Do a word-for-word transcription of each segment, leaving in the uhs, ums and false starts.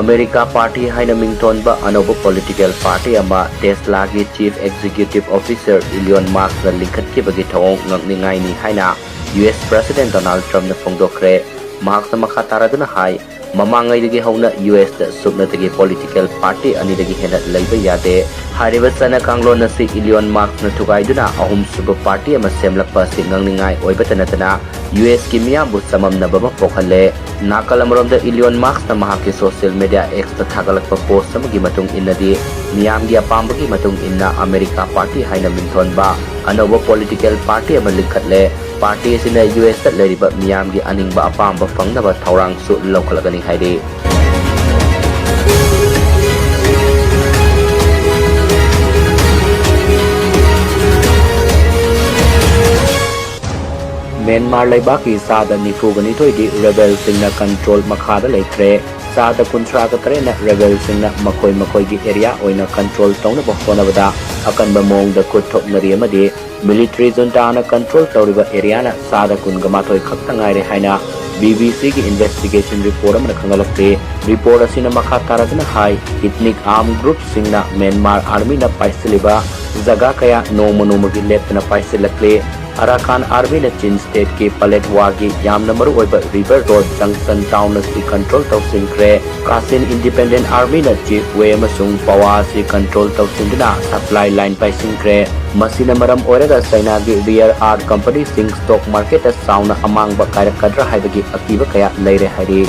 America party ꯍꯥꯏꯅ ꯃꯤꯡꯊꯣꯟꯕ ꯑꯅꯧꯕ political party ꯑꯃ ꯇꯦꯁꯂꯥꯒꯤ ꯆꯤꯐ ꯑꯦꯛꯖꯤꯀ꯭ꯌꯨꯇꯤꯚ ꯑꯣꯐꯤꯁꯔ ꯏꯂꯤꯌꯣꯟ ꯃꯥꯁꯛꯅ ꯂꯤꯡꯈꯠꯈꯤꯕꯒꯤ ꯊꯧꯑꯣꯡ ꯉꯛꯅꯤꯡꯉꯥꯏꯅꯤ ꯍꯥꯏꯅ ꯌꯨ ꯑꯦꯁ ꯄ꯭ꯔꯦꯁꯤꯗꯦꯟꯠ ꯗꯣꯅꯥꯜꯗ ꯇ꯭ꯔꯝꯞꯅ ꯐꯣꯡꯗꯣꯛꯈ꯭ꯔꯦ꯫ ꯃꯍꯥꯛꯅ ꯃꯈꯥ ꯇꯥꯔꯗꯨꯅ ꯍꯥꯏ, ꯃꯃꯥꯡꯉꯩꯗꯒꯤ ꯍꯧꯅ ꯌꯨ ꯑꯦꯁꯇ ꯁꯨꯞꯅꯇꯒꯤ ꯄꯣꯂꯤꯇꯤꯀꯦꯜ ꯄꯥꯔꯇꯤ ꯑꯅꯤꯗꯒꯤ ꯍꯦꯟꯅ ꯂꯩꯕ ꯌꯥꯗꯦ꯫ ꯍꯥꯏꯔꯤꯕ ꯆꯠꯅ ꯀꯥꯡꯂꯣꯟ ꯑꯁꯤ ꯏꯂꯤꯌꯣꯟ ꯃꯥꯁꯛꯅ ꯊꯨꯒꯥꯏꯗꯨꯅ ꯑꯍꯨꯝꯁꯨꯕ ꯄꯥꯔꯇꯤ ꯑꯃ ꯁꯦꯝꯂꯛꯄ ꯑꯁꯤ ꯉꯛꯅꯤꯡꯉꯥꯏ ꯑꯣꯏꯕꯇ ꯅꯠꯇꯅ ꯌꯨ ꯑꯦꯁꯀꯤ ꯃꯤꯌꯥꯝꯕꯨ ꯆꯃꯝꯅꯕ ꯑꯃ ꯄꯣꯛꯍꯜꯂꯦ꯫ ꯅꯥꯀꯜ ꯑꯃꯔꯣꯝꯗ ꯏꯂꯤꯌꯣꯟ ꯃꯥꯁꯛꯅ ꯃꯍꯥꯛꯀꯤ ꯁꯣꯁꯤꯌꯦꯜ ꯃꯤꯗꯤꯌꯥ ꯑꯦꯛꯁꯇ ꯊꯥꯒꯠꯂꯛꯄ ꯄꯣꯁ ꯑꯃꯒꯤ ꯃꯇꯨꯡ ꯏꯟꯅꯗꯤ, ꯃꯤꯌꯥꯝꯒꯤ ꯑꯄꯥꯝꯕꯒꯤ ꯃꯇꯨꯡ ꯏꯟꯅ ꯑꯃꯦꯔꯤꯀꯥ ꯄꯥꯔꯇꯤ ꯍꯥꯏꯅ ꯃꯤꯡꯊꯣꯟꯕ ꯑꯅꯧꯕ ꯄꯣꯂꯤꯇꯤꯀꯦꯜ ꯄꯥꯔꯇꯤ ꯑꯃ ꯂꯤꯡꯈꯠꯂꯦ꯫ ꯄꯥꯔꯇꯤ ꯑꯁꯤꯅ ꯌꯨ ꯑꯦꯁꯇ ꯂꯩꯔꯤꯕ ꯃꯤꯌꯥꯝꯒꯤ ꯑꯅꯤꯡꯕ ꯑꯄꯥꯝꯕ ꯐꯪꯅꯕ ꯊꯧꯔꯥꯡꯁꯨ ꯂꯧꯈꯠꯂꯒꯅꯤ ꯍꯥꯏꯔꯤ꯫ ꯃ꯭ꯌꯥꯟꯃꯥꯔ ꯂꯩꯕꯥꯛꯀꯤ ꯆꯥꯗ ꯅꯤꯐꯨꯒ ꯅꯤꯊꯣꯏꯗꯤ ꯔꯦꯕꯦꯜꯁꯤꯡꯅ ꯀꯟꯇ꯭ꯔꯣꯜ ꯃꯈꯥꯗ ꯂꯩꯈ꯭ꯔꯦ꯫ ꯆꯥꯗ ꯀꯨꯟꯊ꯭ꯔꯥꯒ ꯇꯔꯦꯠꯅ ꯔꯦꯕꯦꯜꯁꯤꯡꯅ ꯃꯈꯣꯏ ꯃꯈꯣꯏꯒꯤ ꯑꯦꯔꯤꯌꯥ ꯑꯣꯏꯅ ꯀꯟꯇ꯭ꯔꯣꯜ ꯇꯧꯅꯕ ꯍꯣꯠꯅꯕꯗ ꯑꯀꯟꯕ ꯃꯑꯣꯡꯗ ꯈꯨꯠ ꯊꯣꯛꯅꯔꯤ ꯑꯃꯗꯤ ꯃꯤꯂꯤꯇꯔꯤ ꯖꯨꯟꯇꯥꯅ ꯀꯟꯇ꯭ꯔꯣꯜ ꯇꯧꯔꯤꯕ ꯑꯦꯔꯤꯌꯥꯅ ꯆꯥꯗ ꯀꯨꯟꯒ ꯃꯥꯊꯣꯏ ꯈꯛꯇ ꯉꯥꯏꯔꯦ ꯍꯥꯏꯅ ꯕꯤ ꯕꯤ ꯁꯤꯒꯤ ꯏꯟꯚꯦꯁꯇꯤꯒꯦꯁꯟ ꯔꯤꯄꯣꯔꯠ ꯑꯃꯅ ꯈꯪꯍꯜꯂꯛꯂꯤ꯫ ꯔꯤꯄꯣꯔꯠ ꯑꯁꯤꯅ ꯃꯈꯥ ꯇꯥꯔꯗꯨꯅ ꯍꯥꯏ, ꯏꯊꯅꯤꯛ ꯑꯥꯔꯝ ꯒ꯭ꯔꯨꯞꯁꯤꯡꯅ ꯃ꯭ꯌꯥꯟꯃꯥꯔ ꯑꯥꯔꯃꯤꯅ ꯄꯥꯏꯁꯤꯜꯂꯤꯕ ꯖꯒꯥ ꯀꯌꯥ ꯅꯣꯡꯃ ꯅꯣꯡꯃꯒꯤ ꯂꯦꯞꯇꯅ ꯄꯥꯏꯁꯤꯜꯂꯛꯂꯤ꯫ ꯑꯔꯥꯀꯥꯟ ꯑꯥꯔꯃꯤꯅ ꯆꯤꯟ ꯁ꯭ꯇꯦꯠꯀꯤ ꯄꯂꯦꯠꯋꯥꯒꯤ ꯌꯥꯝꯅ ꯃꯔꯨ ꯑꯣꯏꯕ ꯔꯤꯚꯔ ꯔꯣꯗ ꯖꯪꯁꯟ ꯇꯥꯎꯟ ꯑꯁꯤ ꯀꯟꯇ꯭ꯔꯣꯜ ꯇꯧꯁꯤꯟꯈ꯭ꯔꯦ꯫ ꯀꯥꯆꯤꯟ ꯏꯟꯗꯤꯄꯦꯟꯗꯦꯟ ꯑꯥꯔꯃꯤꯅ ꯆꯤꯐ ꯋꯦ ꯑꯃꯁꯨꯡ ꯄꯋꯥ ꯑꯁꯤ ꯀꯟꯇ꯭ꯔꯣꯜ ꯇꯧꯁꯤꯟꯗꯨꯅ ꯁꯄ꯭ꯂꯥꯏ ꯂꯥꯏꯟ ꯄꯥꯏꯁꯤꯟꯈ꯭ꯔꯦ꯫ ꯃꯁꯤꯅ ꯃꯔꯝ ꯑꯣꯏꯔꯒ ꯆꯥꯏꯅꯥꯒꯤ ꯔꯤꯌꯔ ꯑꯥꯔꯠ ꯀꯝꯄꯅꯤꯁꯤꯡ ꯁ꯭ꯇꯣꯛ ꯃꯥꯔꯀꯦꯠꯇ ꯆꯥꯎꯅ ꯑꯃꯥꯡꯕ ꯀꯥꯏꯔꯛꯀꯗ꯭ꯔꯥ ꯍꯥꯏꯕꯒꯤ ꯑꯀꯤꯕ ꯀꯌꯥ ꯂꯩꯔꯦ ꯍꯥꯏꯔꯤ꯫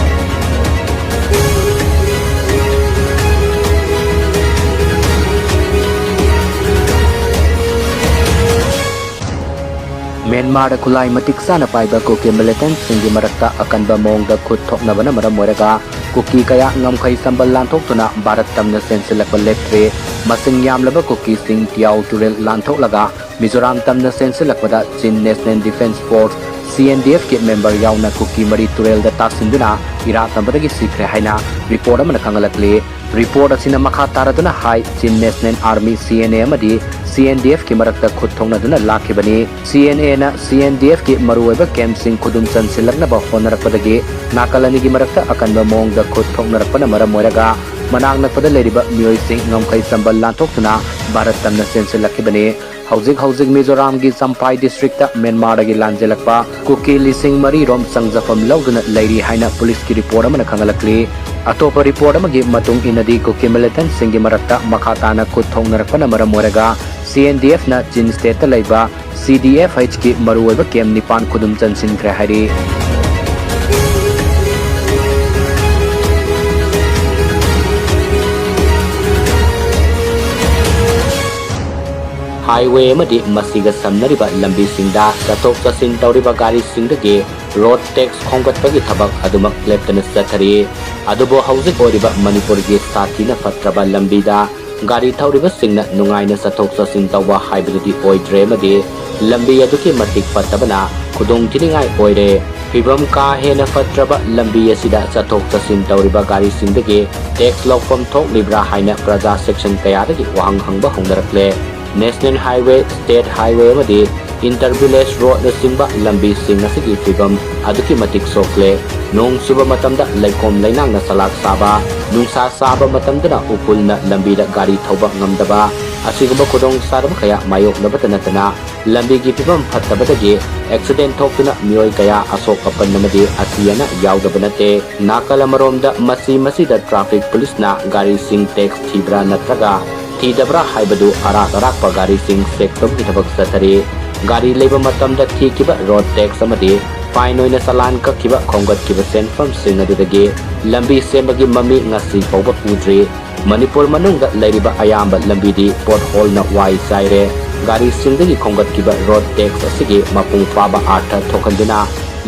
ꯃ꯭ꯌꯥꯟꯃꯥꯔꯗ ꯈꯨꯠꯂꯥꯏ ꯃꯇꯤꯛ ꯆꯥꯅ ꯄꯥꯏꯕ ꯀꯨꯀꯤ ꯃꯤꯂꯤꯇꯦꯟꯠꯁꯤꯡꯒꯤ ꯃꯔꯛꯇ ꯑꯀꯟꯕ ꯃꯑꯣꯡꯗ ꯈꯨꯠ ꯊꯣꯛꯅꯕꯅ ꯃꯔꯝ ꯑꯣꯏꯔꯒ ꯀꯨꯀꯤ ꯀꯌꯥ ꯉꯝꯈꯩ ꯆꯝꯕ ꯂꯥꯟꯊꯣꯛꯇꯨꯅ ꯚꯥꯔꯠ ꯇꯝꯅ ꯆꯦꯟꯁꯤꯜꯂꯛꯄ ꯂꯦꯞꯇ꯭ꯔꯤ꯫ ꯃꯁꯤꯡ ꯌꯥꯝꯂꯕ ꯀꯨꯀꯤꯁꯤꯡ ꯇꯤꯌꯥꯎ ꯇꯨꯔꯦꯜ ꯂꯥꯟꯊꯣꯛꯂꯒ ꯃꯤꯖꯣꯔꯥꯝ ꯇꯝꯅ ꯆꯦꯟꯁꯤꯜꯂꯛꯄꯗ ꯆꯤꯟ national defence force C N D F ꯀꯤ member ꯌꯥꯎꯅ ꯀꯨꯀꯤ ꯃꯔꯤ ꯇꯨꯔꯦꯜꯗ ꯇꯥꯁꯤꯟꯗꯨꯅ ꯏꯔꯥꯛꯅꯕꯗꯒꯤ ꯁꯤꯈ꯭ꯔꯦ ꯍꯥꯏꯅ report ꯑꯃꯅ ꯈꯪꯍꯜꯂꯛꯂꯤ꯫ Report ꯑꯁꯤꯅ ꯃꯈꯥ ꯇꯥꯔꯗꯨꯅ ꯍꯥꯏ, Chin National Army, C N A, ꯑꯃꯗꯤ C N D F ꯀꯤ ꯃꯔꯛꯇ ꯈꯨꯠ ꯊꯣꯛꯅꯗꯨꯅ ꯂꯥꯛꯈꯤꯕꯅꯤ꯫ C N A ꯅ C N D F ꯀꯤ ꯃꯔꯨꯑꯣꯏꯕ camp ꯁꯤꯡ ꯈꯨꯗꯨꯝ ꯆꯟꯁꯤꯜꯂꯛꯅꯕ ꯍꯣꯠꯅꯔꯛꯄꯗꯒꯤ ꯅꯥꯀꯜ ꯑꯅꯤꯒꯤ ꯃꯔꯛꯇ ꯑꯀꯟꯕ ꯃꯑꯣꯡꯗ ꯈꯨꯠ ꯊꯣꯛꯅꯔꯛꯄꯅ ꯃꯔꯝ ꯑꯣꯏꯔꯒ ꯃꯅꯥꯛ ꯅꯛꯄꯗ ꯂꯩꯔꯤꯕ ꯃꯤꯑꯣꯏꯁꯤꯡ ꯉꯝꯈꯩ ꯆꯝꯕ ꯂꯥꯟꯊꯣꯛꯇꯨꯅ ꯚꯥꯔꯠ ꯇꯝꯅ ꯆꯦꯟꯁꯤꯜꯂꯛꯈꯤꯕꯅꯤ꯫ ꯍꯧꯖꯤꯛ ꯍꯧꯖꯤꯛ ꯃꯤꯖꯣꯔꯥꯝꯒꯤ ꯆꯝꯐꯥꯏ district ꯇ ꯃ꯭ꯌꯥꯟꯃꯥꯔꯗꯒꯤ ꯂꯥꯟꯖꯦꯜꯂꯛꯄ ꯀꯨꯀꯤ ꯂꯤꯁꯤꯡ ꯃꯔꯤ ꯔꯣꯝ ꯆꯪꯖꯐꯝ ꯂꯧꯗꯨꯅ ꯂꯩꯔꯤ ꯍꯥꯏꯅ ꯄꯨꯂꯤꯁꯀꯤ report ꯑꯃꯅ ꯈꯪꯍꯜꯂꯛꯂꯤ꯫ ꯑꯇꯣꯞꯄ report ꯑꯃꯒꯤ ꯃꯇꯨꯡ ꯏꯟꯅꯗꯤ, ꯀꯨꯀꯤ militant ꯁꯤꯡꯒꯤ ꯃꯔꯛꯇ ꯃꯈꯥ ꯇꯥꯅ ꯈꯨꯠ ꯊꯣꯛꯅꯔꯛꯄꯅ ꯃꯔꯝ ꯑꯣꯏꯔꯒ C N D F ꯅ Chin State ꯇ ꯂꯩꯕ C D F H ꯀꯤ ꯃꯔꯨꯑꯣꯏꯕ camp ꯅꯤꯄꯥꯟ ꯈꯨꯗꯨꯝ ꯆꯟꯁꯤꯟꯈ꯭ꯔꯦ ꯍꯥꯏꯔꯤ꯫ Highway ꯑꯃꯗꯤ ꯃꯁꯤꯒ ꯁꯝꯅꯔꯤꯕ ꯂꯝꯕꯤꯁꯤꯡꯗ ꯆꯠꯊꯣꯛ ꯆꯠꯁꯤꯟ ꯇꯧꯔꯤꯕ ꯒꯥꯔꯤꯁꯤꯡꯗꯒꯤ road tax ꯈꯣꯝꯒꯠꯄꯒꯤ ꯊꯕꯛ ꯑꯗꯨꯃꯛ ꯂꯦꯞꯇꯅ ꯆꯠꯊꯔꯤ꯫ ꯑꯗꯨꯕꯨ ꯍꯧꯖꯤꯛ ꯑꯣꯏꯔꯤꯕ ꯃꯅꯤꯄꯨꯔꯒꯤ ꯁꯥꯊꯤꯅ ꯐꯠꯇ꯭ꯔꯕ ꯂꯝꯕꯤꯗ ꯒꯥꯔꯤ ꯊꯧꯔꯤꯕꯁꯤꯡꯅ ꯅꯨꯡꯉꯥꯏꯅ ꯆꯠꯊꯣꯛ ꯆꯠꯁꯤꯟ ꯇꯧꯕ ꯍꯥꯏꯕꯗꯨꯗꯤ ꯑꯣꯏꯗ꯭ꯔꯦ ꯑꯃꯗꯤ ꯂꯝꯕꯤ ꯑꯗꯨꯛꯀꯤ ꯃꯇꯤꯛ ꯐꯠꯇꯕꯅ ꯈꯨꯗꯣꯡꯊꯤꯅꯤꯡꯉꯥꯏ ꯑꯣꯏꯔꯦ꯫ ꯐꯤꯕꯝ ꯀꯥ ꯍꯦꯟꯅ ꯐꯠꯇ꯭ꯔꯕ ꯂꯝꯕꯤ ꯑꯁꯤꯗ ꯆꯠꯊꯣꯛ ꯆꯠꯁꯤꯟ ꯇꯧꯔꯤꯕ ꯒꯥꯔꯤꯁꯤꯡꯗꯒꯤ tax ꯂꯧꯐꯝ ꯊꯣꯛꯂꯤꯕ꯭ꯔꯥ ꯍꯥꯏꯅ ꯄ꯭ꯔꯖꯥ section ꯀꯌꯥꯗꯒꯤ ꯋꯥꯍꯪ ꯍꯪꯕ ꯍꯧꯅꯔꯛꯂꯦ꯫ National Highway, State Highway ꯑꯃꯗꯤ inter village road ꯅꯆꯤꯡꯕ ꯂꯝꯕꯤꯁꯤꯡ ꯑꯁꯤꯒꯤ ꯐꯤꯕꯝ ꯑꯗꯨꯛꯀꯤ ꯃꯇꯤꯛ ꯁꯣꯛꯂꯦ꯫ ꯅꯣꯡ ꯆꯨꯕ ꯃꯇꯝꯗ ꯂꯩꯈꯣꯝ ꯂꯩꯅꯥꯡꯅ ꯆꯂꯥꯛ ꯁꯥꯕ, ꯅꯨꯡꯁꯥ ꯁꯥꯕ ꯃꯇꯝꯗꯅ ꯎꯐꯨꯜꯅ ꯂꯝꯕꯤꯗ ꯒꯥꯔꯤ ꯊꯧꯕ ꯉꯝꯗꯕ, ꯑꯁꯤꯒꯨꯝꯕ ꯈꯨꯗꯣꯡꯆꯥꯗꯕ ꯀꯌꯥ ꯃꯥꯌꯣꯛꯅꯕꯇ ꯅꯠꯇꯅ, ꯂꯝꯕꯤꯒꯤ ꯐꯤꯕꯝ ꯐꯠꯇꯕꯗꯒꯤ accident ꯊꯣꯛꯇꯨꯅ ꯃꯤꯑꯣꯏ ꯀꯌꯥ ꯑꯁꯣꯛ ꯑꯄꯟ ꯑꯃꯗꯤ ꯑꯁꯤ ꯑꯅꯥ ꯌꯥꯎꯗꯕ ꯅꯠꯇꯦ꯫ ꯅꯥꯀꯜ ꯑꯃꯔꯣꯝꯗ ꯃꯁꯤ ꯃꯁꯤꯗ traffic police ꯅ ꯒꯥꯔꯤꯁꯤꯡ tax ꯊꯤꯕ꯭ꯔꯥ ꯅꯠꯇ꯭ꯔꯒ ꯊꯤꯗꯕ꯭ꯔꯥ ꯍꯥꯏꯕꯗꯨ ꯑꯔꯥꯛ ꯑꯔꯥꯛꯄ ꯒꯥꯔꯤꯁꯤꯡ check ꯇꯧꯕꯒꯤ ꯊꯕꯛ ꯆꯠꯊꯔꯤ꯫ ꯒꯥꯔꯤ ꯂꯩꯕ ꯃꯇꯝꯗ ꯊꯤꯈꯤꯕ road tax ꯑꯃꯗꯤ fine ꯑꯣꯏꯅ ꯆꯂꯥꯟ ꯀꯛꯈꯤꯕ ꯈꯣꯝꯒꯠꯈꯤꯕ ꯁꯦꯟꯐꯝꯁꯤꯡ ꯑꯗꯨꯗꯒꯤ ꯂꯝꯕꯤ ꯁꯦꯝꯕꯒꯤ ꯃꯃꯤ ꯉꯁꯤ ꯐꯥꯎꯕ ꯎꯗ꯭ꯔꯤ꯫ ꯃꯅꯤꯄꯨꯔ ꯃꯅꯨꯡꯗ ꯂꯩꯔꯤꯕ ꯑꯌꯥꯝꯕ ꯂꯝꯕꯤꯗꯤ pothole ꯅ ꯋꯥꯏ ꯆꯥꯏꯔꯦ꯫ ꯒꯥꯔꯤꯁꯤꯡꯗꯒꯤ ꯈꯣꯝꯒꯠꯈꯤꯕ road tax ꯑꯁꯤꯒꯤ ꯃꯄꯨꯡ ꯐꯥꯕ ꯑꯥꯔꯊ ꯊꯣꯛꯍꯟꯗꯨꯅ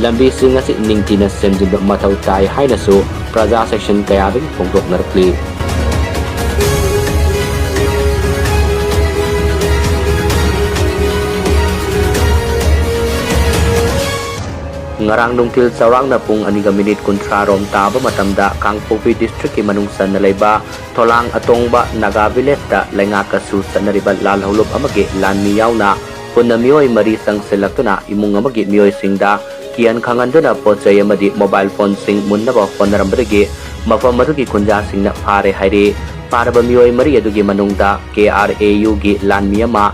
ꯂꯝꯕꯤꯁꯤꯡ ꯑꯁꯤ ꯅꯤꯡꯊꯤꯅ ꯁꯦꯝꯖꯤꯟꯕ ꯃꯊꯧ ꯇꯥꯏ ꯍꯥꯏꯅꯁꯨ ꯄ꯭ꯔꯖꯥ section ꯀꯌꯥꯗꯒꯤ ꯐꯣꯡꯗꯣꯛꯅꯔꯛꯂꯤ꯫ ꯉꯔꯥꯡ ꯅꯨꯡꯊꯤꯜ ꯆꯥꯎꯔꯥꯛꯅ ꯄꯨꯡ ꯑꯅꯤꯒ ꯃꯤꯅꯤꯠ ꯀꯨꯟꯊ꯭ꯔꯥ ꯔꯣꯝ ꯇꯥꯕ ꯃꯇꯝꯗ ꯀꯥꯡꯄꯣꯛꯄꯤ district ꯀꯤ ꯃꯅꯨꯡ ꯆꯟꯅ ꯂꯩꯕ ꯊꯣꯂꯥꯡ ꯑꯇꯣꯡꯕ ꯅꯥꯒꯥ village ꯇ ꯂꯩꯉꯥꯛꯀ ꯁꯨ ꯆꯠꯅꯔꯤꯕ ꯂꯥꯜꯍꯧꯂꯨꯞ ꯑꯃꯒꯤ ꯂꯥꯟꯃꯤ ꯌꯥꯎꯅ ꯄꯨꯟꯅ ꯃꯤꯑꯣꯏ ꯃꯔꯤ ꯆꯪꯁꯤꯜꯂꯛꯇꯨꯅ ꯏꯃꯨꯡ ꯑꯃꯒꯤ ꯃꯤꯑꯣꯏꯁꯤꯡꯗ ꯀꯤꯍꯟ ꯈꯪꯍꯟꯗꯨꯅ ꯄꯣꯠ ꯆꯩ ꯑꯃꯗꯤ mobile phone ꯁꯤꯡ ꯃꯨꯟꯅꯕ ꯍꯣꯠꯅꯔꯝꯕꯗꯒꯤ ꯃꯐꯝ ꯑꯗꯨꯒꯤ ꯈꯨꯟꯖꯥꯁꯤꯡꯅ ꯐꯥꯔꯦ ꯍꯥꯏꯔꯤ꯫ ꯐꯥꯔꯕ ꯃꯤꯑꯣꯏ ꯃꯔꯤ ꯑꯗꯨꯒꯤ ꯃꯅꯨꯡꯗ K R A U ꯒꯤ ꯂꯥꯟꯃꯤ ꯑꯃ,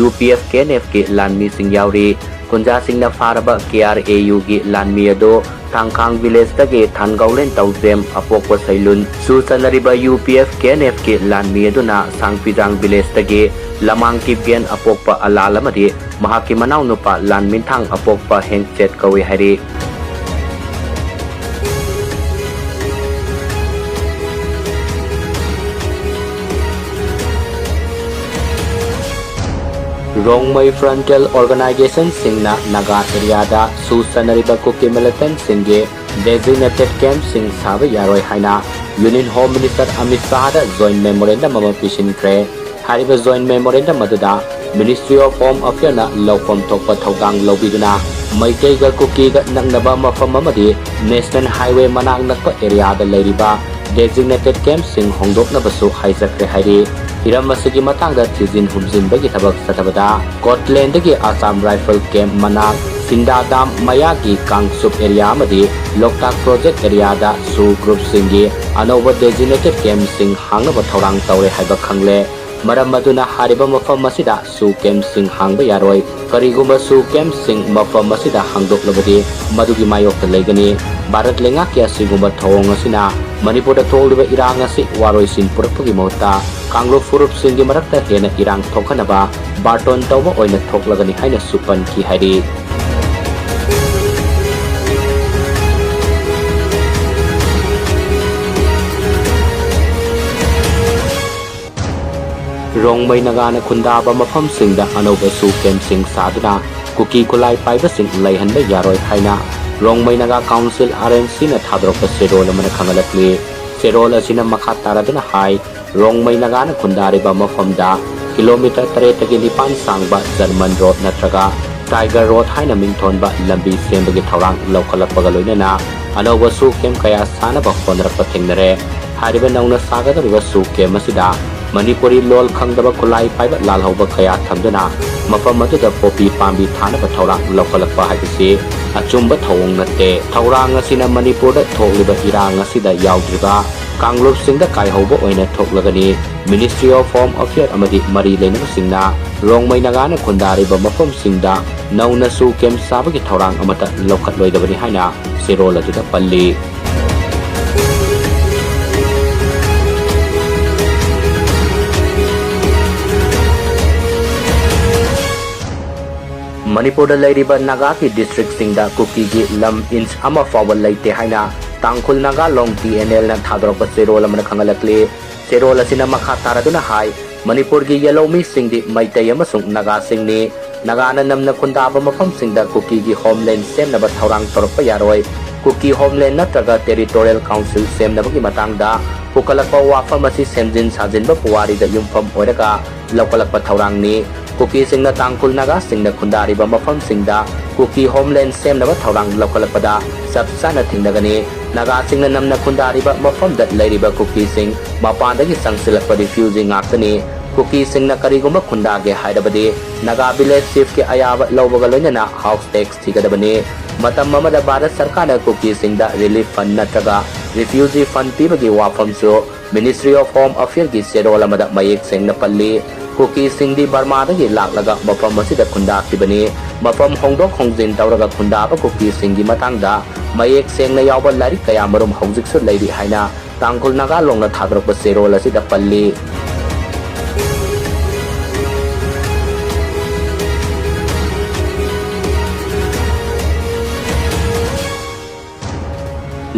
U P F K N F ꯀꯤ ꯂꯥꯟꯃꯤꯁꯤꯡ ꯌꯥꯎꯔꯤ꯫ ꯈꯨꯟꯖꯥꯁꯤꯡꯅ ꯐꯥꯔꯕ K R A U ꯒꯤ ꯂꯥꯟꯃꯤ ꯑꯗꯨ ꯊꯥꯡꯈꯥꯡ village ꯇꯒꯤ ꯊꯥꯟꯒꯧꯂꯦꯟ ꯇꯧꯖꯦꯝ ꯑꯄꯣꯛꯄ ꯁꯩꯂꯨꯟ꯫ ꯁꯨ ꯆꯟꯅꯔꯤꯕ U P F K N F ꯀꯤ ꯂꯥꯟꯃꯤ ꯑꯗꯨꯅ ꯁꯥꯡꯄꯤꯖꯥꯡ village ꯇꯒꯤ ꯂꯃꯥꯡ ꯀꯤꯞꯒꯦꯟ ꯑꯄꯣꯛꯄ ꯑꯂꯥꯜ ꯑꯃꯗꯤ ꯃꯍꯥꯛꯀꯤ ꯃꯅꯥꯎꯅꯨꯄꯥ ꯂꯥꯟꯃꯤꯟꯊꯥꯡ ꯑꯄꯣꯛꯄ ꯍꯦꯡꯆꯦꯠ ꯀꯧꯏ ꯍꯥꯏꯔꯤ꯫ ꯔꯣꯡꯃꯩ frontal organization ꯁꯤꯡꯅ ꯅꯥꯒꯥ area ꯗ ꯁꯨ ꯆꯟꯅꯔꯤꯕ ꯀꯨꯀꯤ militant ꯁꯤꯡꯒꯤ designated camp ꯁꯤꯡ ꯁꯥꯕ ꯌꯥꯔꯣꯏ ꯍꯥꯏꯅ Union Home Minister Amit ꯁꯥꯍꯗ joint memorandum ꯑꯃ ꯄꯤꯁꯤꯟꯈ꯭ꯔꯦ꯫ ꯍꯥꯏꯔꯤꯕ joint memorandum ꯑꯗꯨꯗ Ministry of Home Affair ꯅ ꯂꯧꯐꯝ ꯊꯣꯛꯄ ꯊꯧꯗꯥꯡ ꯂꯧꯕꯤꯗꯨꯅ ꯃꯩꯇꯩꯒ ꯀꯨꯀꯤꯒ ꯅꯛꯅꯕ ꯃꯐꯝ ꯑꯃꯗꯤ National Highway ꯃꯅꯥꯛ ꯅꯛꯄ area ꯗ ꯂꯩꯔꯤꯕ designated camp ꯁꯤꯡ ꯍꯣꯡꯗꯣꯛꯅꯕꯁꯨ ꯍꯥꯏꯖꯈ꯭ꯔꯦ ꯍꯥꯏꯔꯤ꯫ ꯍꯤꯔꯝ ꯑꯁꯤꯒꯤ ꯃꯇꯥꯡꯗ ꯊꯤꯖꯤꯟ ꯍꯨꯝꯖꯤꯟꯕꯒꯤ ꯊꯕꯛ ꯆꯠꯊꯕꯗ Scotland ꯗꯒꯤ Assam Rifle camp ꯃꯅꯥꯛ ꯁꯤꯟꯗꯥꯗꯥꯝ ꯃꯌꯥꯒꯤ ꯀꯥꯡꯆꯨꯞ area ꯑꯃꯗꯤ ꯂꯣꯛꯇꯥꯛ project area ꯗ ꯁꯨ group ꯁꯤꯡꯒꯤ ꯑꯅꯧꯕ designated camp ꯁꯤꯡ ꯍꯥꯡꯅꯕ ꯊꯧꯔꯥꯡ ꯇꯧꯔꯦ ꯍꯥꯏꯕ ꯈꯪꯂꯦ꯫ ꯃꯔꯝ ꯑꯗꯨꯅ ꯍꯥꯏꯔꯤꯕ ꯃꯐꯝ ꯑꯁꯤꯗ ꯁꯨ camp ꯁꯤꯡ ꯍꯥꯡꯕ ꯌꯥꯔꯣꯏ꯫ ꯀꯔꯤꯒꯨꯝꯕ ꯁꯨ camp ꯁꯤꯡ ꯃꯐꯝ ꯑꯁꯤꯗ ꯍꯥꯡꯗꯣꯛꯂꯕꯗꯤ ꯃꯗꯨꯒꯤ ꯃꯥꯌꯣꯛꯇ ꯂꯩꯒꯅꯤ꯫ ꯚꯥꯔꯠ ꯂꯩꯉꯥꯛꯀꯤ ꯑꯁꯤꯒꯨꯝꯕ ꯊꯧꯑꯣꯡ ꯑꯁꯤꯅ ꯃꯅꯤꯄꯨꯔꯗ ꯊꯣꯛꯂꯤꯕ ꯏꯔꯥꯡ ꯑꯁꯤ ꯋꯥꯔꯣꯏꯁꯤꯟ ꯄꯨꯔꯛꯄꯒꯤ ꯃꯍꯨꯠꯇ ꯀꯥꯡꯂꯨꯞ ꯐꯨꯔꯨꯞꯁꯤꯡꯒꯤ ꯃꯔꯛꯇ ꯍꯦꯟꯅ ꯏꯔꯥꯡ ꯊꯣꯛꯍꯟꯅꯕ ꯕꯥꯔꯇꯣꯟ ꯇꯧꯕ ꯑꯣꯏꯅ ꯊꯣꯛꯂꯒꯅꯤ ꯍꯥꯏꯅꯁꯨ ꯄꯟꯈꯤ ꯍꯥꯏꯔꯤ꯫ ꯔꯣꯡꯃꯩ ꯅꯥꯒꯥꯅ ꯈꯨꯟꯗꯥꯕ ꯃꯐꯝꯁꯤꯡꯗ ꯑꯅꯧꯕ ꯁꯨ camp ꯁꯤꯡ ꯁꯥꯗꯨꯅ ꯀꯨꯀꯤ ꯈꯨꯠꯂꯥꯏ ꯄꯥꯏꯕꯁꯤꯡ ꯂꯩꯍꯟꯕ ꯌꯥꯔꯣꯏ ꯍꯥꯏꯅ Rongmei Naga Council, R N C ꯅ ꯊꯥꯗꯣꯔꯛꯄ ꯆꯦꯔꯣꯜ ꯑꯃꯅ ꯈꯪꯍꯜꯂꯛꯂꯤ꯫ ꯆꯦꯔꯣꯜ ꯑꯁꯤꯅ ꯃꯈꯥ ꯇꯥꯔꯗꯨꯅ ꯍꯥꯏ, ꯔꯣꯡꯃꯩ ꯅꯥꯒꯥꯅ ꯈꯨꯟꯗꯥꯔꯤꯕ ꯃꯐꯝꯗ kilometre ꯇꯔꯦꯠꯇꯒꯤ ꯅꯤꯄꯥꯟ ꯁꯥꯡꯕ German road ꯅꯠꯇ꯭ꯔꯒ Tiger Road ꯍꯥꯏꯅ ꯃꯤꯡꯊꯣꯟꯕ ꯂꯝꯕꯤ ꯁꯦꯝꯕꯒꯤ ꯊꯧꯔꯥꯡ ꯂꯧꯈꯠꯂꯛꯄꯒ ꯂꯣꯏꯅꯅ ꯑꯅꯧꯕ ꯁꯨ ꯀꯦꯝ ꯀꯌꯥ ꯁꯥꯅꯕ ꯍꯣꯠꯅꯔꯛꯄ ꯊꯦꯡꯅꯔꯦ꯫ ꯍꯥꯏꯔꯤꯕ ꯅꯧꯅ ꯁꯥꯒꯗꯧꯔꯤꯕ ꯁꯨ ꯀꯦꯝ ꯑꯁꯤꯗ ꯃꯅꯤꯄꯨꯔꯤ ꯂꯣꯜ ꯈꯪꯗꯕ ꯈꯨꯠꯂꯥꯏ ꯄꯥꯏꯕ ꯂꯥꯜꯍꯧꯕ ꯀꯌꯥ ꯊꯝꯗꯨꯅ ꯃꯐꯝ ꯑꯗꯨꯗ ꯄꯣꯄꯤ ꯄꯥꯝꯕꯤ ꯊꯥꯅꯕ ꯊꯧꯔꯥꯡ ꯂꯧꯈꯠꯂꯛꯄ ꯍꯥꯏꯕꯁꯤ ꯑꯆꯨꯝꯕ ꯊꯧꯑꯣꯡ ꯅꯠꯇꯦ꯫ ꯊꯧꯔꯥꯡ ꯑꯁꯤꯅ ꯃꯅꯤꯄꯨꯔꯗ ꯊꯣꯛꯂꯤꯕ ꯏꯔꯥꯡ ꯑꯁꯤꯗ ꯌꯥꯎꯗ꯭ꯔꯤꯕ ꯀꯥꯡꯂꯨꯞꯁꯤꯡꯗ ꯀꯥꯏꯍꯧꯕ ꯑꯣꯏꯅ ꯊꯣꯛꯂꯒꯅꯤ꯫ Ministry of Home Affairs ꯑꯃꯗꯤ ꯃꯔꯤ ꯂꯩꯅꯕꯁꯤꯡꯅ ꯔꯣꯡꯃꯩ ꯅꯥꯒꯥꯅ ꯈꯨꯟꯗꯥꯔꯤꯕ ꯃꯐꯝꯁꯤꯡꯗ ꯅꯧꯅ ꯁꯨ ꯀꯦꯝ ꯁꯥꯕꯒꯤ ꯊꯧꯔꯥꯡ ꯑꯃꯠꯇ ꯂꯧꯈꯠꯂꯣꯏꯗꯕꯅꯤ ꯍꯥꯏꯅ ꯆꯦꯔꯣꯜ ꯑꯗꯨꯗ ꯄꯜꯂꯤ꯫ ꯃꯅꯤꯄꯨꯔꯗ ꯂꯩꯔꯤꯕ ꯅꯥꯒꯥꯒꯤ districtꯁꯤꯡꯗ ꯀꯨꯀꯤꯒꯤ ꯂꯝ inch ꯑꯃ ꯐꯥꯎꯕ ꯂꯩꯇꯦ ꯍꯥꯏꯅ ꯇꯥꯡꯈꯨꯜ ꯅꯥꯒꯥ ꯂꯣꯡ, T N Lꯅ ꯊꯥꯗꯣꯔꯛꯄ ꯆꯦꯔꯣꯜ ꯑꯃꯅ ꯈꯪꯍꯜꯂꯛꯂꯤ꯫ ꯆꯦꯔꯣꯜ ꯑꯁꯤꯅ ꯃꯈꯥ ꯇꯥꯔꯗꯨꯅ ꯍꯥꯏ, ꯃꯅꯤꯄꯨꯔꯒꯤ ꯌꯦꯜꯍꯧꯃꯤꯁꯤꯡꯗꯤ ꯃꯩꯇꯩ ꯑꯃꯁꯨꯡ ꯅꯥꯒꯥꯁꯤꯡꯅꯤ꯫ ꯅꯥꯒꯥꯅ ꯅꯝꯅ ꯈꯨꯟꯗꯥꯕ ꯃꯐꯝꯁꯤꯡꯗ ꯀꯨꯀꯤꯒꯤ homeland ꯁꯦꯝꯅꯕ ꯊꯧꯔꯥꯡ ꯇꯧꯔꯛꯄ ꯌꯥꯔꯣꯏ꯫ ꯀꯨꯀꯤ homeland ꯅꯠꯇ꯭ꯔꯒ territorial council ꯁꯦꯝꯅꯕꯒꯤ ꯃꯇꯥꯡꯗ ꯄꯨꯈꯠꯂꯛꯄ ꯋꯥꯐꯝ ꯑꯁꯤ ꯁꯦꯝꯖꯤꯟ ꯁꯥꯖꯤꯟꯕ ꯄꯨꯋꯥꯔꯤꯗ ꯌꯨꯝꯐꯝ ꯑꯣꯏꯔꯒ ꯂꯧꯈꯠꯂꯛꯄ ꯊꯧꯔꯥꯡꯅꯤ꯫ ꯀꯨꯀꯤꯁꯤꯡꯅ ꯇꯥꯡꯈꯨꯜ ꯅꯥꯒꯥꯁꯤꯡꯅ ꯈꯨꯟꯗꯥꯔꯤꯕ ꯃꯐꯝꯁꯤꯡꯗ ꯀꯨꯀꯤ homeland ꯁꯦꯝꯅꯕ ꯊꯧꯔꯥꯡ ꯂꯧꯈꯠꯂꯛꯄꯗ ꯆꯞ ꯆꯥꯅ ꯊꯦꯡꯅꯒꯅꯤ꯫ ꯅꯥꯒꯥꯁꯤꯡꯅ ꯅꯝꯅ ꯈꯨꯟꯗꯥꯔꯤꯕ ꯃꯐꯝꯗ ꯂꯩꯔꯤꯕ ꯀꯨꯀꯤꯁꯤꯡ ꯃꯄꯥꯟꯗꯒꯤ ꯆꯪꯁꯤꯜꯂꯛꯄ refugee ꯉꯥꯛꯇꯅꯤ꯫ ꯀꯨꯀꯤꯁꯤꯡꯅ ꯀꯔꯤꯒꯨꯝꯕ ꯈꯨꯟꯗꯥꯒꯦ ꯍꯥꯏꯔꯕꯗꯤ ꯅꯥꯒꯥ village chiefꯀꯤ ꯑꯌꯥꯕ ꯂꯧꯕꯒ ꯂꯣꯏꯅꯅ house tax ꯊꯤꯒꯗꯕꯅꯤ꯫ ꯃꯇꯝ ꯑꯃꯗ ꯚꯥꯔꯠ ꯁꯔꯀꯥꯔꯅ ꯀꯨꯀꯤꯁꯤꯡꯗ relief fund ꯅꯠꯇ꯭ꯔꯒ refugee fund ꯄꯤꯕꯒꯤ ꯋꯥꯐꯝꯁꯨ Ministry of Home Affairsꯀꯤ ꯆꯦꯔꯣꯜ ꯑꯃꯗ ꯃꯌꯦꯛ ꯁꯦꯡꯅ ꯄꯜꯂꯤ꯫ ꯀꯨꯀꯤꯁꯤꯡꯗꯤ ꯕꯔꯃꯥꯗꯒꯤ ꯂꯥꯛꯂꯒ ꯃꯐꯝ ꯑꯁꯤꯗ ꯈꯨꯟꯗꯥꯈꯤꯕꯅꯤ꯫ ꯃꯐꯝ ꯍꯣꯡꯗꯣꯛ ꯍꯣꯡꯖꯤꯟ ꯇꯧꯔꯒ ꯈꯨꯟꯗꯥꯕ ꯀꯨꯀꯤꯁꯤꯡꯒꯤ ꯃꯇꯥꯡꯗ ꯃꯌꯦꯛ ꯁꯦꯡꯅ ꯌꯥꯎꯕ ꯂꯥꯏꯔꯤꯛ ꯀꯌꯥ ꯃꯔꯨꯝ ꯍꯧꯖꯤꯛꯁꯨ ꯂꯩꯔꯤ ꯍꯥꯏꯅ ꯇꯥꯡꯈꯨꯜ ꯅꯥꯒꯥ ꯂꯣꯡꯅ ꯊꯥꯗꯣꯔꯛꯄ ꯆꯦꯔꯣꯜ ꯑꯁꯤꯗ ꯄꯜꯂꯤ꯫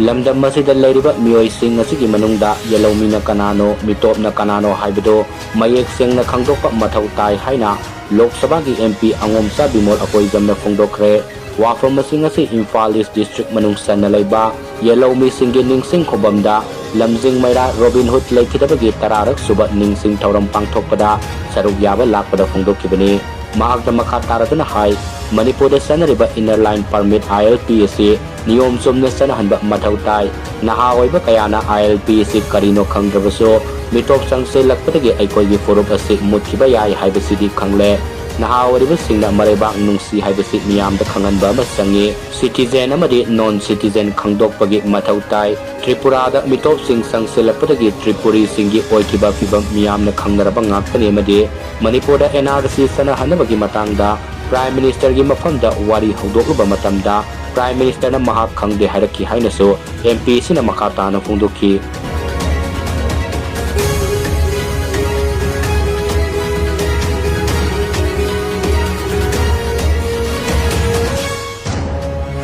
ꯂꯝꯗꯝ ꯑꯁꯤꯗ ꯂꯩꯔꯤꯕ ꯃꯤꯑꯣꯏꯁꯤꯡ ꯑꯁꯤꯒꯤ ꯃꯅꯨꯡꯗ ꯌꯦꯜꯍꯧꯃꯤꯅ ꯀꯅꯥꯅꯣ, ꯃꯤꯇꯣꯞꯅ ꯀꯅꯥꯅꯣ ꯍꯥꯏꯕꯗꯨ ꯃꯌꯦꯛ ꯁꯦꯡꯅ ꯈꯪꯗꯣꯛꯄ ꯃꯊꯧ ꯇꯥꯏ ꯍꯥꯏꯅ ꯂꯣꯛ ꯁꯚꯥꯒꯤ M P ꯑꯉꯣꯝꯆꯥ ꯕꯤꯃꯣꯜ ꯑꯀꯣꯏꯖꯝꯅ ꯐꯣꯡꯗꯣꯛꯈ꯭ꯔꯦ꯫ ꯋꯥꯐꯝ ꯑꯁꯤꯡ ꯑꯁꯤ ꯏꯝꯐꯥꯜ ꯏꯁ district ꯃꯅꯨꯡ ꯆꯟꯅ ꯂꯩꯕ ꯌꯦꯜꯍꯧꯃꯤꯁꯤꯡꯒꯤ ꯅꯤꯡꯁꯤꯡ ꯈꯨꯕꯝꯗ ꯂꯝꯖꯤꯡ ꯃꯩꯔꯥ ꯔꯣꯕꯤꯟ ꯍꯨꯗ ꯂꯩꯈꯤꯗꯕꯒꯤ ꯇꯔꯥꯔꯛ ꯁꯨꯕ ꯅꯤꯡꯁꯤꯡ ꯊꯧꯔꯝ ꯄꯥꯡꯊꯣꯛꯄꯗ ꯁꯔꯨꯛ ꯌꯥꯕ ꯂꯥꯛꯄꯗ ꯐꯣꯡꯗꯣꯛꯈꯤꯕꯅꯤ꯫ ꯃꯍꯥꯛꯅ ꯃꯈꯥ ꯇꯥꯔꯗꯨꯅ ꯍꯥꯏ, ꯃꯅꯤꯄꯨꯔꯗ ꯆꯠꯅꯔꯤꯕ Inner Line Permit, I L P, ꯑꯁꯤ ꯅꯤꯌꯣꯝ ꯆꯨꯝꯅ ꯆꯠꯅꯍꯟꯕ ꯃꯊꯧ ꯇꯥꯏ꯫ ꯅꯍꯥ ꯑꯣꯏꯕ ꯀꯌꯥꯅ I L P ꯑꯁꯤ ꯀꯔꯤꯅꯣ ꯈꯪꯗ꯭ꯔꯕꯁꯨ, ꯃꯤꯇꯣꯞ ꯆꯪꯁꯤꯜꯂꯛꯄꯗꯒꯤ ꯑꯩꯈꯣꯏꯒꯤ ꯐꯨꯔꯨꯞ ꯑꯁꯤ ꯃꯨꯠꯈꯤꯕ ꯌꯥꯏ ꯍꯥꯏꯕꯁꯤꯗꯤ ꯈꯪꯂꯦ꯫ ꯅꯍꯥ ꯑꯣꯏꯔꯤꯕꯁꯤꯡꯅ ꯃꯔꯩꯕꯥꯛ ꯅꯨꯡꯁꯤ ꯍꯥꯏꯕꯁꯤ ꯃꯤꯌꯥꯝꯗ ꯈꯪꯍꯟꯕ ꯑꯃ ꯆꯪꯏ꯫ Citizen ꯑꯃꯗꯤ non citizen ꯈꯪꯗꯣꯛꯄꯒꯤ ꯃꯊꯧ ꯇꯥꯏ꯫ ꯇ꯭ꯔꯤꯄꯨꯔꯥꯗ ꯃꯤꯇꯣꯞꯁꯤꯡ ꯆꯪꯁꯤꯜꯂꯛꯄꯗꯒꯤ ꯇ꯭ꯔꯤꯄꯨꯔꯤꯁꯤꯡꯒꯤ ꯑꯣꯏꯈꯤꯕ ꯐꯤꯚꯝ ꯃꯤꯌꯥꯝꯅ ꯈꯪꯅꯔꯕ ꯉꯥꯛꯇꯅꯤ, ꯑꯃꯗꯤ ꯃꯅꯤꯄꯨꯔꯗ N R C ꯆꯠꯅꯍꯟꯅꯕꯒꯤ ꯃꯇꯥꯡꯗ Prime Ministerꯒꯤ ꯃꯐꯝꯗ ꯋꯥꯔꯤ ꯍꯧꯗꯣꯛꯂꯨꯕ ꯃꯇꯝꯗ Prime Ministerꯅ ꯃꯍꯥꯛ ꯈꯪꯗꯦ ꯍꯥꯏꯔꯛꯈꯤ ꯍꯥꯏꯅꯁꯨ M P ꯑꯁꯤꯅ ꯃꯈꯥ ꯇꯥꯅ ꯐꯣꯡꯗꯣꯛꯈꯤ꯫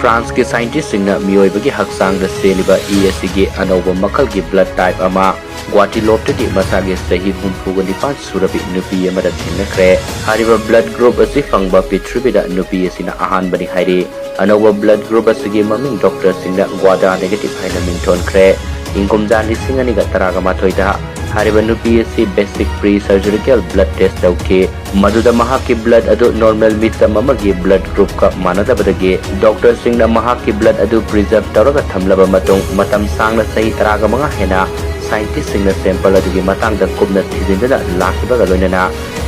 ꯐ꯭ꯔꯥꯟꯁꯀꯤ scientistꯁꯤꯡꯅ ꯃꯤꯑꯣꯏꯕꯒꯤ ꯍꯛꯆꯥꯡꯗ ꯆꯦꯜꯂꯤꯕ ꯏ ꯑꯁꯤꯒꯤ ꯑꯅꯧꯕ ꯃꯈꯜꯒꯤ blood type ꯑꯃ ꯒꯨꯋꯥꯍꯥꯇꯤ ꯂꯣꯞꯇꯗꯤ ꯃꯁꯥꯒꯤ ꯆꯍꯤ ꯍꯨꯝꯐꯨꯒ ꯅꯤꯄꯥꯟ ꯁꯨꯔꯕꯤ ꯅꯨꯄꯤ ꯑꯃꯗ ꯊꯦꯡꯅꯈ꯭ꯔꯦ꯫ ꯍꯥꯏꯔꯤꯕ blood group ꯑꯁꯤ ꯐꯪꯕ ꯄ꯭ꯔꯤꯊꯤꯕꯤꯗ ꯅꯨꯄꯤ ꯑꯁꯤꯅ ꯑꯍꯥꯟꯕꯅꯤ ꯍꯥꯏꯔꯤ꯫ ꯑꯅꯧꯕ blood group ꯑꯁꯤꯒꯤ ꯃꯃꯤꯡ ꯗꯣꯛꯇꯔꯁꯤꯡꯅ ꯒ꯭ꯋꯥꯗꯥ negative ꯍꯥꯏꯅ ꯃꯤꯡꯊꯣꯟꯈ꯭ꯔꯦ꯫ ꯏꯪ ꯀꯨꯝꯖꯥ ꯂꯤꯁꯤꯡ ꯑꯅꯤꯒ ꯇꯔꯥꯒ ꯃꯥꯊꯣꯏꯗ ꯍꯥꯏꯔꯤꯕ ꯅꯨꯄꯤ ꯑꯁꯤ basic pre-surgical blood test ꯇꯧꯈꯤ꯫ ꯃꯗꯨꯗ ꯃꯍꯥꯛꯀꯤ blood ꯑꯗꯨ normal ꯃꯤꯆꯝ ꯑꯃꯒꯤ blood groupꯀ ꯃꯥꯟꯅꯗꯕꯗꯒꯤ ꯗꯣꯛꯇꯔꯁꯤꯡꯅ ꯃꯍꯥꯛꯀꯤ blood ꯑꯗꯨ preserve ꯇꯧꯔꯒ ꯊꯝꯂꯕ ꯃꯇꯨꯡ ꯃꯇꯝ ꯁꯥꯡꯅ ꯆꯍꯤ ꯇꯔꯥꯒ ꯃꯉꯥ ꯍꯦꯟꯅ scientistꯁꯤꯡꯅ sample ꯑꯗꯨꯒꯤ ꯃꯇꯥꯡꯗ ꯀꯨꯞꯅ ꯊꯤꯖꯤꯟꯗꯨꯅ ꯂꯥꯛꯈꯤꯕꯒ ꯂꯣꯏꯅꯅ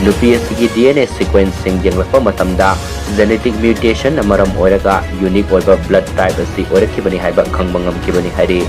ꯅꯨꯄꯤ ꯑꯁꯤꯒꯤ D N A sequenceꯁꯤꯡ ꯌꯦꯡꯂꯛꯄ ꯃꯇꯝꯗ genetic mutationꯅ ꯃꯔꯝ ꯑꯣꯏꯔꯒ unique ꯑꯣꯏꯕ blood type ꯑꯁꯤ ꯑꯣꯏꯔꯛꯈꯤꯕꯅꯤ ꯍꯥꯏꯕ ꯈꯪꯕ ꯉꯝꯈꯤꯕꯅꯤ ꯍꯥꯏꯔꯤ꯫